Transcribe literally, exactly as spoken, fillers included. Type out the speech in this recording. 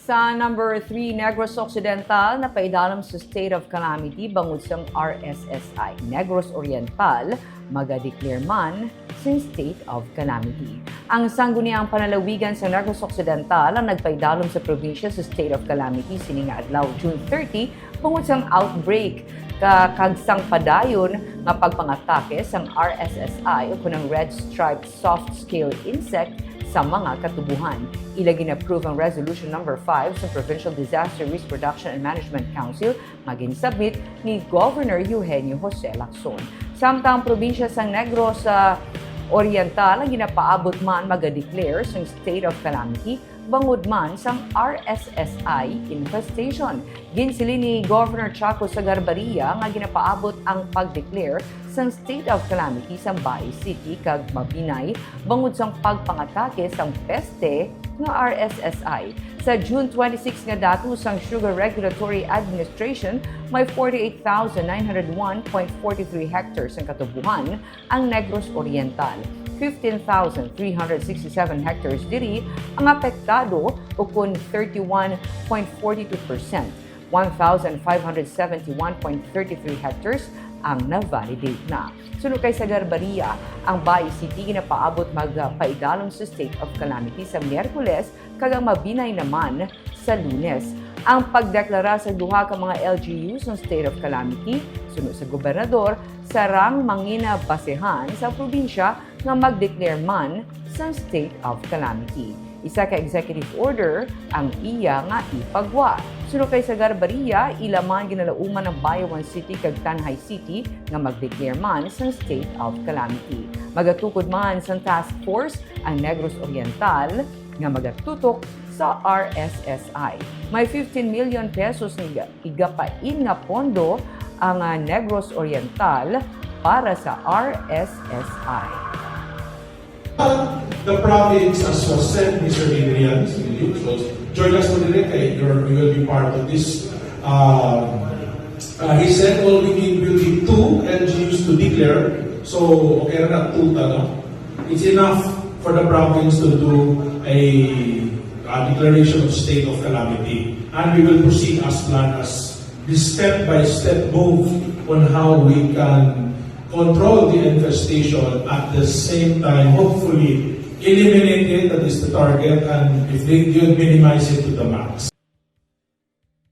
Sa number three, Negros Occidental napaidalom sa state of calamity bangod sang R S S I. Negros Oriental maga-declare man sing state of calamity. Ang Sangguniang Panlalawigan sa Negros Occidental ang nagpaidalom sa probinsya sa state of calamity sini nga adlaw, June thirty, bangod sang outbreak ka kag sang padayon nga pagpangatake sang R S S I o kunang red-striped soft-scale insect sa mga katubuhan. Ila gin-approve ang Resolution Number Five sa Provincial Disaster Risk Reduction and Management Council nga gin-submit ni Governor Eugenio Jose Lacson. Samtang ang probinsya sang Negros Oriental ang ginapaabot man maga-declare sang state of calamity bangod man sang R S S I infestation. Ginsiling ni Governor Chaco Sagarbarria nga ginapaabot ang pag-declare sang state of calamity sa Bais City kag Mabinay bangod sang pagpangatake sang peste nga R S S I. Sa June twenty-six nga datos sang Sugar Regulatory Administration, may forty-eight thousand nine hundred one point forty-three hectares ang katubuhan ang Negros Oriental. Fifteen thousand three hundred sixty-seven hectares diri ang apektado, ukon thirty-one point forty-two percent. One thousand five hundred seventy-one point thirty-three hectares ang na-validate na. Suno kay Sagarbarria, ang Bais City ginapaabot magpaidalom sa state of calamity sa Miyerkules kag ang Mabinay naman sa Lunes. Ang pagdeklara sa duha ka mga L G U sang state of calamity, suno sa gobernador, sarang mangina basehan sa probinsya nga mag-declare man sang state of calamity. Isa ka executive order ang iya nga ipagwa. Suno kay Sagarbarria, ila man ginalauman ang Bayawan City kag Tanjay City nga mag-declare man sang state of calamity. Magatukod man sang task force ang Negros Oriental nga magatutok sa R S S I. May fifteen million pesos nga igapain nga pondo ang, ah, Negros Oriental para sa R S S I. The province, as was said, Mister Adrian, so George Asmodere, you will be part of this. Um, uh, he said all we need will be two L G Us to declare. So, okay na, two ta, no? It's enough for the province to do a, uh, declaration of state of calamity. And we will proceed as planned, as the step-by-step move on how we can control the infestation, at the same time, hopefully, eliminate it, that is the target, and if they could, minimize it to the max.